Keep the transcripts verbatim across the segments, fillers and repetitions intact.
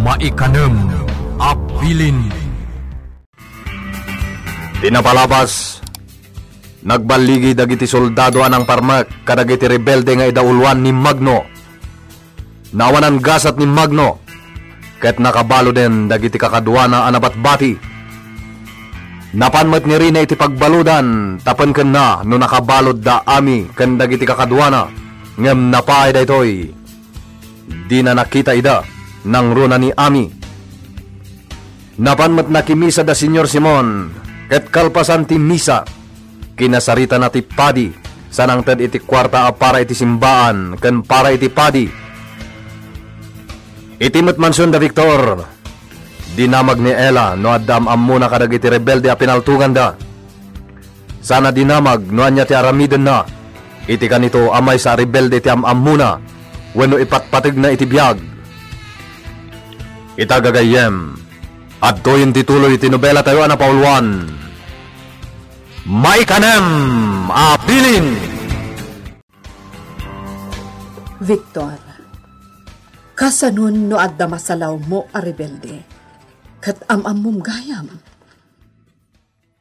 Maikanem a bilin. Ti napalabas, nagballigi dagiti soldado a nangparmek kadagiti rebelde nga idauloan ni Magno. Naawanan gasat ni Magno, ket nakabaloden dagiti kakaduana a nabatbati. Napan met ni Rina iti pagbalodan, tapen kenna no nakabalodda Ami ken dagiti kakaduana, ngem napaay daytoy. Dina nakita ida, nangruna ni Ami. Napan met nakimisa da Señor Simon, ket kalpasan ti misa, kinasaritana ti padi, sa nangted iti kuarta a para iti simbaan ken para iti padi. Iti met mansion da Victor, dinamag ni Ella no adda am-ammona kadagiti rebelde a pinaltoganda. Sana dinamag no ania ti aramidenna iti kanito a maysa a rebelde ti am-ammona wenno ipatpategna iti biag. Ita gagayyem, adtoyen ti tuloy ti nobela tayo a napauluan. Maikanem a bilin! Victor, kasanon no adda masalawmo a rebelde, ket am-ammom gayam?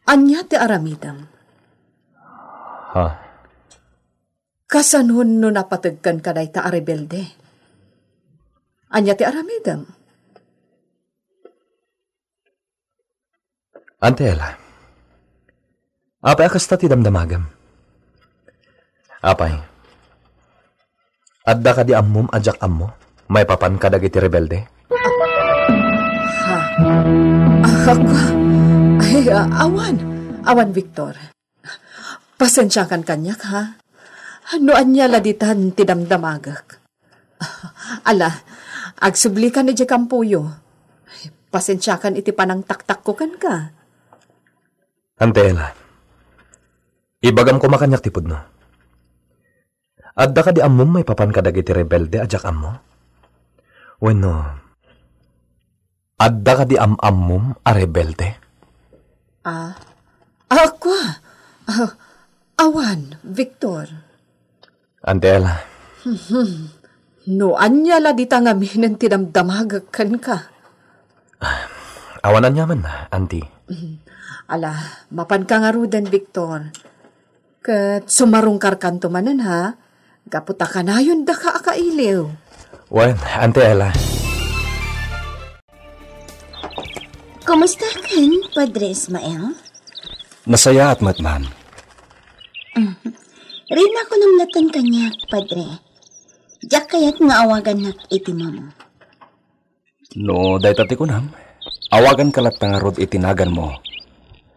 Ania ti aramidem? Ha? Kasanon no napategkan kadayta a rebelde? Ania ti aramidem? Ante Ella, apay a kasta ti damdamagem? Apay, adda kadi ammom a diak ammo maipapan kadagiti rebelde? Ha? Ah, kua. Ay, ah, awan. Awan, Victor. Pasensiakan kaniak, ha? No ania la ditan ti damdamagek. Ala, agsublikan idiay kampoyo. Pasensiakan iti panangtaktakko kenka. Ante Ella, ibagam koma kaniak ti pudno. Adda kadi ammom maipapan kadagiti rebelde a diak ammo? Wenno, adda kadi am-ammom a rebelde? Ah, ah, kua? Ah, awan, Victor. Ante Ella. No ania la dita ngaminen ti damdamagek kenka. Awan aniaman, Anti. Ala, mapanka ngaruden, Victor. Ket sumarungkarkanto manen, ha? Gapu ta kanayon daka a kailiw. Wen, Ante Ella. Kumusta ken, Padre Ismael? Nasayaat met, ma'am. Mhm. Rina ko namlatan kaniak, Padre. Diak kayat nga awagannak iti ma'am. No dayta ti kunam, awaganka latta ngarud iti naganmo,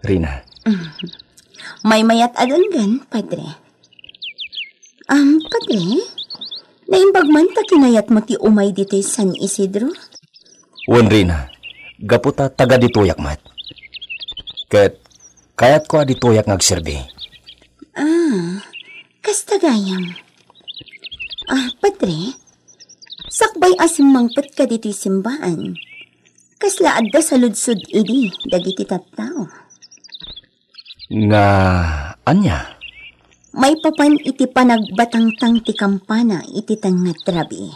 Rina. Mhm. Maymayat a denggen, Padre. Am, Padre, naimbag man ta kinayatmo ti umay ditoy San Isidro? Wen, Rina, gapu ta taga ditoyak met. Ket kayatko a ditoyak nga agserbi. Ah, kasta gayam. Ah, Padre, sakbay a simmangpetka ditoy simbaan, kasla adda saludsod idi dagiti tattao? Nga ania? Maipapan iti panagbatangtang ti kampana iti tengnga ti rabii.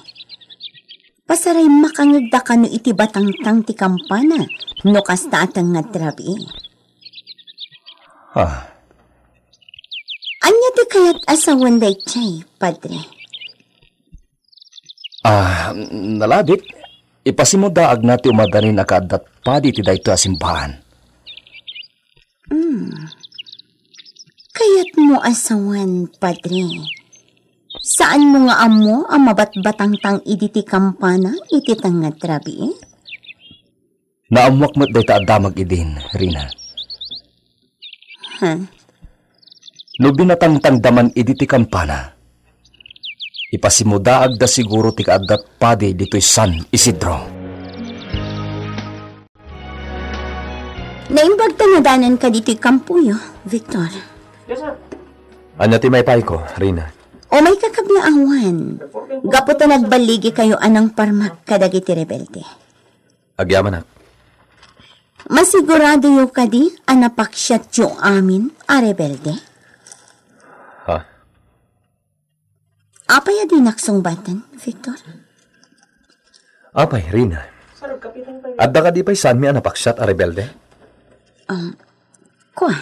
Pasaray makangegda kano iti batangtang ti kampana no kasta a tengnga ti rabii. Ha? Ania ti kayat a sawen daytoy, Padre? Ah, nalabit, ipasimudaagna ti umadanin a kaaddat padi iti daytoy a simbaan. Hmm. Kayatmo a sawen, Padre. Saanmo nga ammo a mabatbatangtang idi ti kampana iti tengnga ti rabii? Naammoak met dayta a damag idin, Rina. Ha? No binatangtangda man idi ti kampana, ipasimudaagda siguro ti kaaddat padi ditoy San Isidro. Naimbag ta nadananka ditoy kampoyo, Victor. Ania ti maipayko, Rina? Umayka kablaawan. Gapu ta nagballigikayo a nangparmek kadagiti rebelde. Agyamanak. Masiguradoyo kadi a napaksiatyo amin a rebelde? Ha? Apay a dinak sungbaten, Victor? Apay, Rina. Adda kadi pay saanmi a napaksiat a rebelde? Um, kua.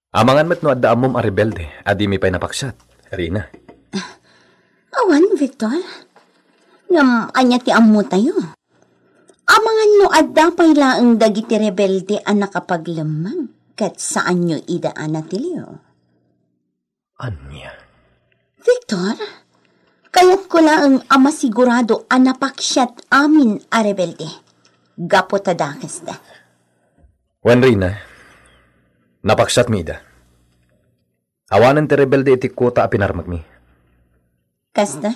Amangan met no adda ammom a rebelde a dimi pay napaksiat, Rina. Awan, Victor. Ngem ania ti ammotayo? Amangan no adda pay laeng dagiti rebelde a nakapaglemmeng ket saanyo ida a natiliw. Ania? Victor, kayatko laeng a masigurado a napaksiat amin a rebelde. Gapu ta dakesda. Wen, Rina, napaksiatmi ida. Awanen ti rebelde iti kuta a pinarmekmi. Kasta?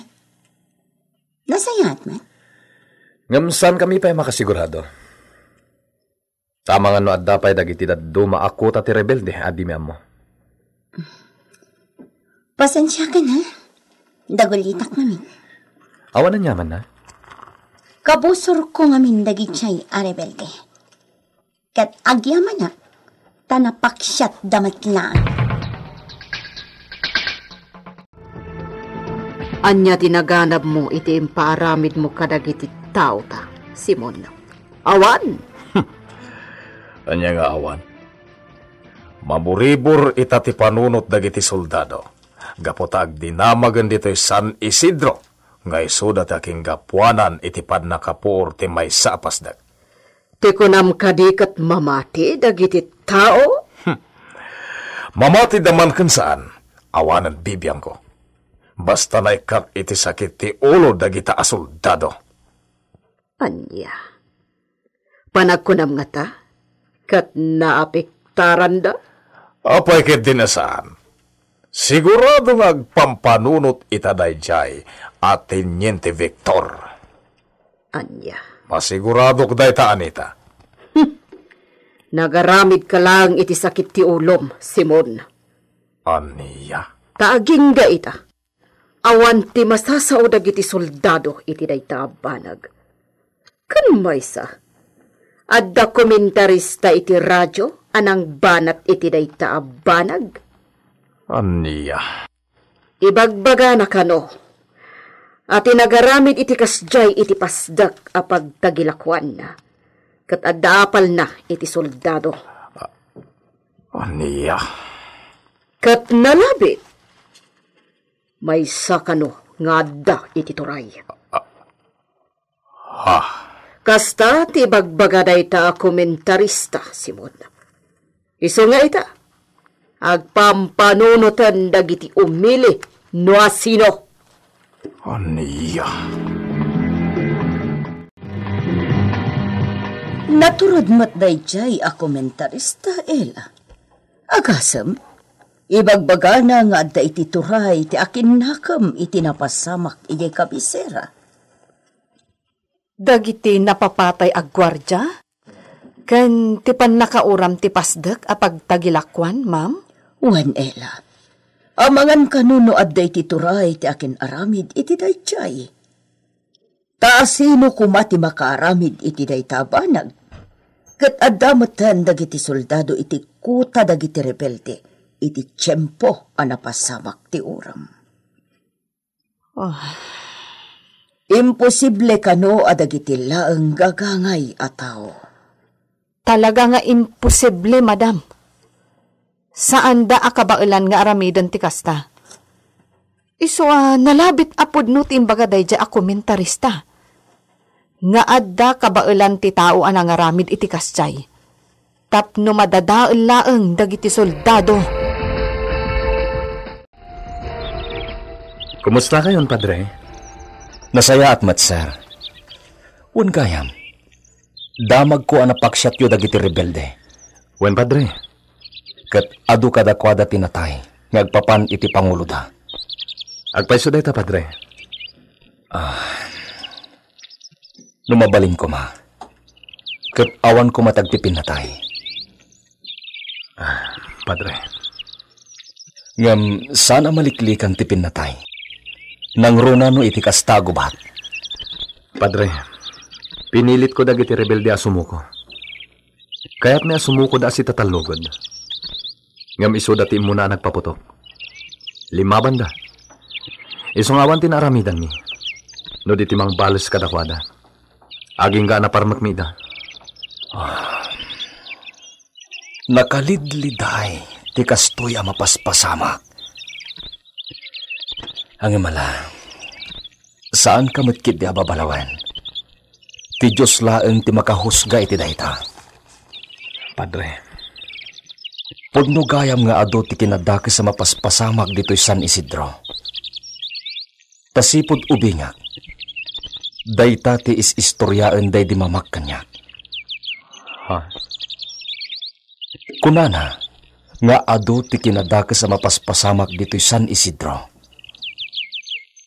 Nasayaat met? Ngem saankami pay makasigurado. Amangan no adda pay dagiti dadduma a kuta ti rebelde a dimi ammo. Pasensiakan, ha? Dagulitak ngamin. Awan aniaman, ha? Kabusorko ngamin dagiti a rebelde. Ket agyamanak, ta napaksiatda met laeng. Ania ti naganabmo iti impaaramidmo kadagiti taota, Simon? Awan? Ania nga awan? Maburibor ita ti panunot dagiti soldado, gapu ta agdinamagen ditoy San Isidro nga isuda ti akinggapuanan iti pannakapuor ti maysa a pasdek. Ti kunam kadi ket mamati dagiti tao? Hmm. Mamatida man ken saan, awanen bibiangko. Basta naikkak iti sakit ti ulo dagita a soldado. Ania? Panagkunam ngata, ket naapektaranda? Apay ketdi a saan? Sigurado nga agpampanunot ita daydiay a teniente Victor. Ania? Masiguradok dayta, Anita. Hmm. Nagaramidka laeng iti sakit ti ulom, Simon. Ania? Ta agingga ita. Awan ti masasao dagiti soldado iti dayta a banag. Ken maysa, adda komentarista iti radio a nangbanat iti dayta a banag. Ania? Ibagbagana kano a ti nagaramid iti kasdiay iti pasdek a pagtagilakuan, ket adda apalna iti soldado. Ania? Ket nalabit, maysa kano nga adda iti turay. Ha? Kasta ti ibagbaga dayta a komentarista, Simon. Isu nga ita, agpampanunoten dagiti umili no asino. Ania? Naturod met daydiay a komentarista, Ella. Agasem, ibagbagana nga adda iti turay ti akinnakem iti napasamak idiay kabisera. Dagiti napapatay a guardia ken ti pannakauram ti pasdek a pagtagilakuan, ma'am? Wen, Ella. Amangan kano no adda iti turay ti akin-aramid iti daydiay. Ta asino koma ti makaaramid iti dayta a banag? Ket adda metten dagiti soldado iti kuta dagiti rebelde iti tiempo a napasamak ti uram. Ah. Imposible kano a dagiti laeng gagangay a tao. Talaga nga imposible, madam. Saanda a kabaelan nga aramiden ti kasta. Isu a nalabit a pudno ti imbaga daydiay a komentarista nga adda kabaelan ti tao a nangaramid iti kasdiay tapno madadael laeng dagiti soldado. Kumusta kayon, Padre? Nasayaat met, sir. Wen gayam, damagko a napaksiatyo dagiti rebelde. Wen, Padre. Ket adu kadakuada ti natay nga agpapan iti panguloda. Agpayso dayta, Padre. Ah, no mabalin koma, ket awan koma ti agpipinnatay. Ah, Padre. Ngem saan a maliklikan ti pinnatay. Nangruna no iti kasta a gubat. Padre, pinilitko dagiti rebelde a sumuko. Kayatmi a sumukoda a sitatalloged. Ngem isuda ti immuna a nagpaputok. Limmabanda. Isu nga awan ti naaramidanmi. No di ti mangbales kadakuada. Agingga a naparmekmi ida. Ah, nakalidliday ti kastoy a mapaspasamak. Ngem ala, saanka met ketdi a babalawen. Ti Dios laeng ti makahusga iti dayta. Padre, pudno gayam nga adu ti kinadakes a mapaspasamak ditoy San Isidro. Ta sipud ubingak, dayta ti is-istoriaen daydi mamak kaniak. Ha? Kunana nga adu ti kinadakes a mapaspasamak ditoy San Isidro.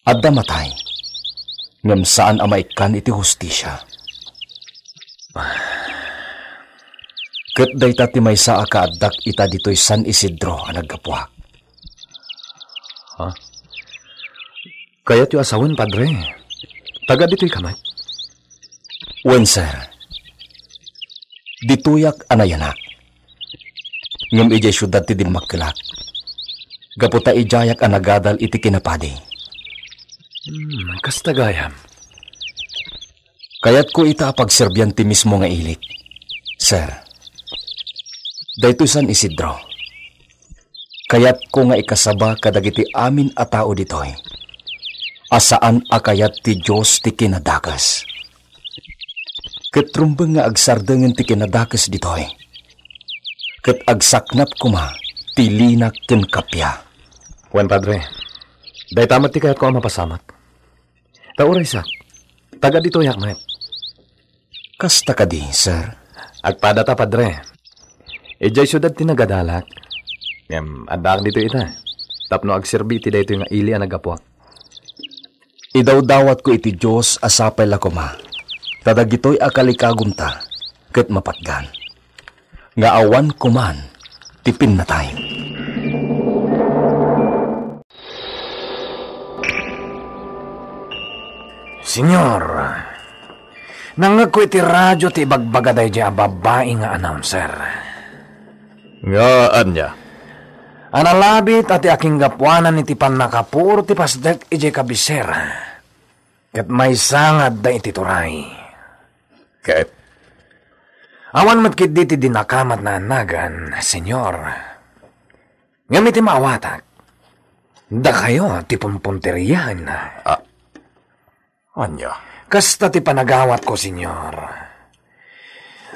Adda matay, ngem saan a maikkan iti hustisia. Ket dayta ti maysa a kaaddak ita ditoy San Isidro a naggapuak. Ha? Kayatyo a sawen, Padre? Taga ditoy ka met? Wen, sir. Ditoyak a nayanak. Ngem idiay siudad ti dimmakkelak. Gapu ta idiayak a nagadal iti kinapadi. Hmm, kasta gayam. Kayatko ita a pagserbian ti mismo nga ilik, sir. Daytoy San Isidro. Kayatko nga ikasaba kadagiti amin a tao ditoy a saan a kayat ti Dios ti kinadakes. Ket rumbeng nga agsardengen ti kinadakes ditoy. Ket agsaknap koma ti linak ken kappia. Wen, Padre, dayta met ti kayatko a mapasamak. Ta uray siak, taga ditoyak met. Kasta kadi, sir? Agpadata, Padre. Idiay siudad ti nagadalak. Ngem addaak ditoy ita, tapno agserbi iti daytoy nga ili a naggapuak. Idawdawatko iti Dios a sapay la koma, ta dagitoy a kalikagumta ket mapatgan, nga awan koman ti pinnatay. Señor, nangngegko iti radio ti ibagbaga daydiay a babbai nga announcer. Nga ania? A nalabit a ti akinggapuanan iti pannakapuro ti pasdek idiay kabisera, ket maysa nga adda iti turay. Ket? Awan met ketdi ti dinakamat naannagan, Señor. Ngem iti maawatak, dakayo ti pumpunteriaenna. Ah, ania? Kasta ti panagawatko, Señor.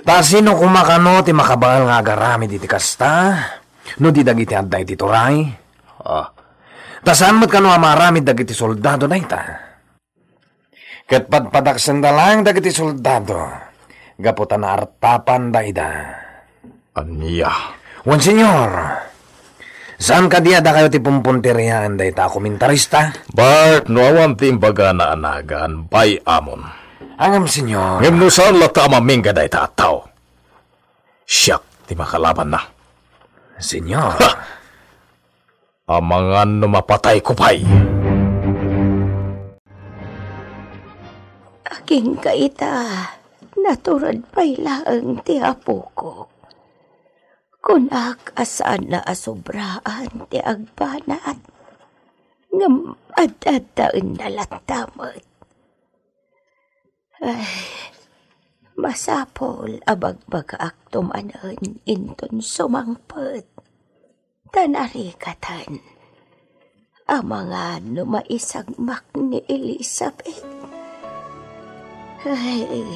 Ta sino koma kano ti makabael nga agaramid iti kasta, no di dagiti adda iti turay? Ah. Ta saan met kano a maaramid dagiti soldado dayta? Ket padpadaksenda laeng dagiti soldado, gapu ta naartapanda ida. Ania? Wen, Señor. Saan kadi a dakayo ti pumpunteriaen dayta a komentarista? Bart, no awan ti imbagana a nagan, bay-amon. Ngem, Señor. Ngem no saan latta a mamingga dayta a tao, siak ti makalabanna. Señor. Ha! Amangan no mapatayko pay. Agingga ita, natured pay laeng ti apoko. Kunak a saanna a sobraan ti agbanat, ngem ad-addaenna latta met. Ay, masapul a bagbagaakto manen inton sumangpet. Ta narikatan, amangan no maisagmak ni Elizabeth. Ay,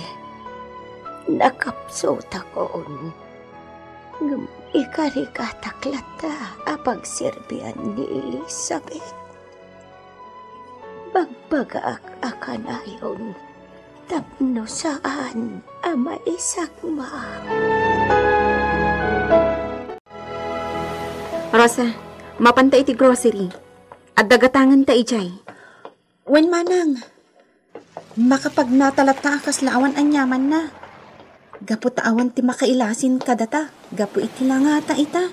nakapsutakon. Ngem ikarikatak latta a pagserbian ni Elizabeth. Bagbagaak a kanayon tapno saan a maisagmak. Rosa, mapanta iti grocery. Adda gatangenta idiay. Wen, manang. Makapagnata latta a kasla awan aniamanna. Gapu ta awan ti makailasin kadata, gapu iti langata ita.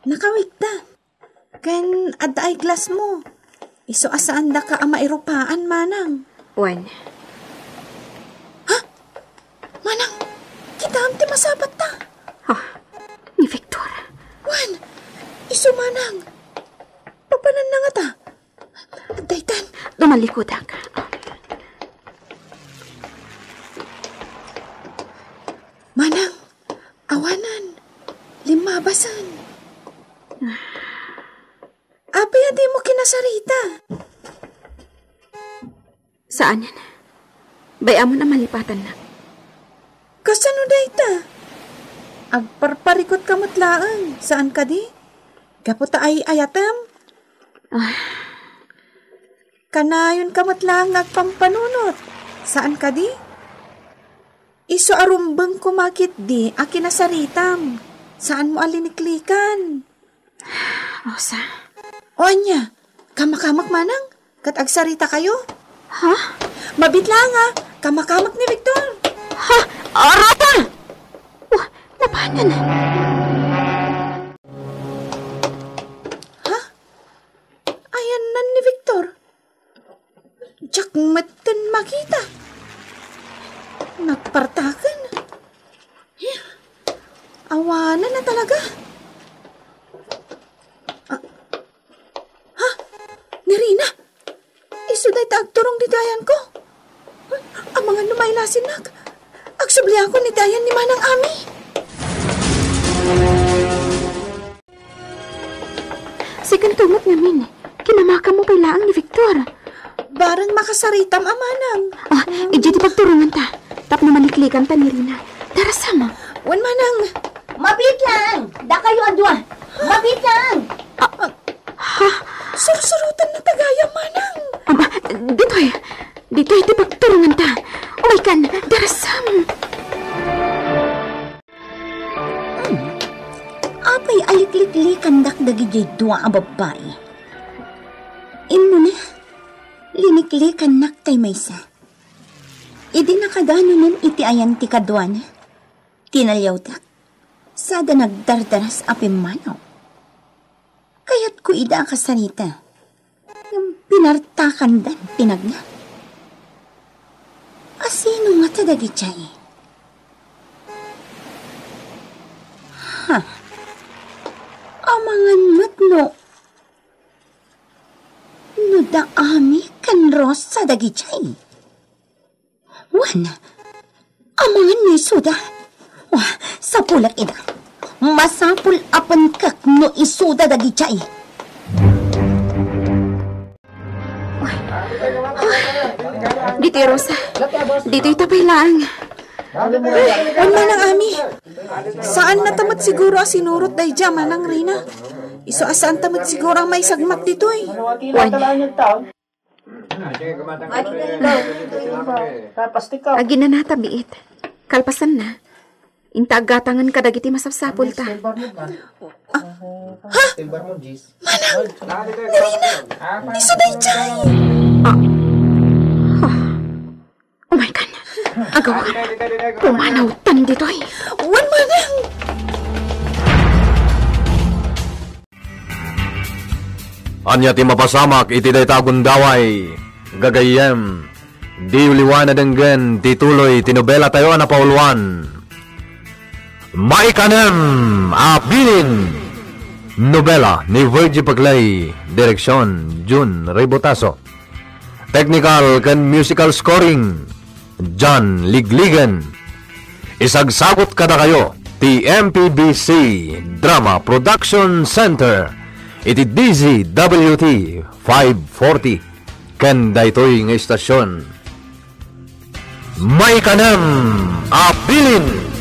Nakawigta. Ken adda eyeglassmo. Isu a saandaka a mairupaan, manang. Wen. Ha? Manang, kitaem ti masabatta. Ah, ni Victor. Wen, isu manang. Papananna ngata? Daytan. Dumalikudak. Wanan, limmabasen. Apay a dimo kinasarita? Saanen. Bay-amon a malipatannak. Kasano dayta? Agparparikut ka met laeng, saan kadi? Gapu ta ay-ayatem? Ah. Kanayon ka met laeng nga agpampanunot, saan kadi? Isu a rumbeng koma ketdi a kinasaritam, saanmo a liniklikan. Rosa. O ania, kamakamek manang? Ket agsaritakayo? Ha? Mabiit laeng a, kamakamek ni Victor. Ha? Ah, Rosa! Oh, napanan. Ha? Ayanna ni Victor? Diak metten makita. Nagpartaken. Awanen a talaga. Ah. Ha? Ni Rina? Isu dayta agturong ditoy ayanko? Amangan no mailasinnak. Agsubliakon iti ayan ni Manang Ami. Sikanto met ngamin. Kinamakammo pay laeng ni Victor. Bareng makasaritam a manang. Ah, idiay ti pagturonganta. Tapno maniklikanta ni Rina. Darasam. Wen manang. Mabiit laeng. Dakayo a dua. Mabiit laeng. Ah, ha? Sursurotenna ta gayam, manang. Ama, ditoy. Ditoy ti pagturonganta. Umaykan, darasam. Hmm. Apay a likliklikandak dagidiay dua a babbai? Immuna, liniklikannak tay maysa. Idi nakadanonen iti ayan ti kaduana, tinaliawdak, sada nagdardaras a pimmanaw. Kayatko ida a kasarita. Ngem pinartakandan ti nagna. Asino ngata dagidiay? Ha? Amangan met no, no da Ami ken Rosa dagidiay. Wen, amangan no isuda. Wah, sapulek ida. Masapul a penkek no isuda dagidiay. Ay. Ay. Ditoy, Rosa. Ditoy ta pay laeng. Ay, wen, Manang Ami. Saannata met siguro a sinurot daydiay a Manang Rina. Isu a saanta met siguro a maisagmak ditoy. Wen. Aginanata, biit. Kalpasanna, inta aggatangen kadagiti masapsapulta. Ah, ha? Manang! Ni Rina! Isu daydiay! Ah. Ah. Oh my God! Agawam! Pumanawtan ditoy! Wen, Manang! Ania ti mapasamak iti dayta a gundaway, gagayyem? Diyo liwan a denggen ti tuloy ti nobelatayo a napauluan, Maikanem a Bilin. Nobela ni Virgie Paclay, direksion Jun Rebotaso. Technical ken musical scoring, John Ligligan. Isagsagut kadakayo ti M P B C Drama Production Center iti D Z W T five forty ken daytoy nga istasion. Maikanem a Bilin.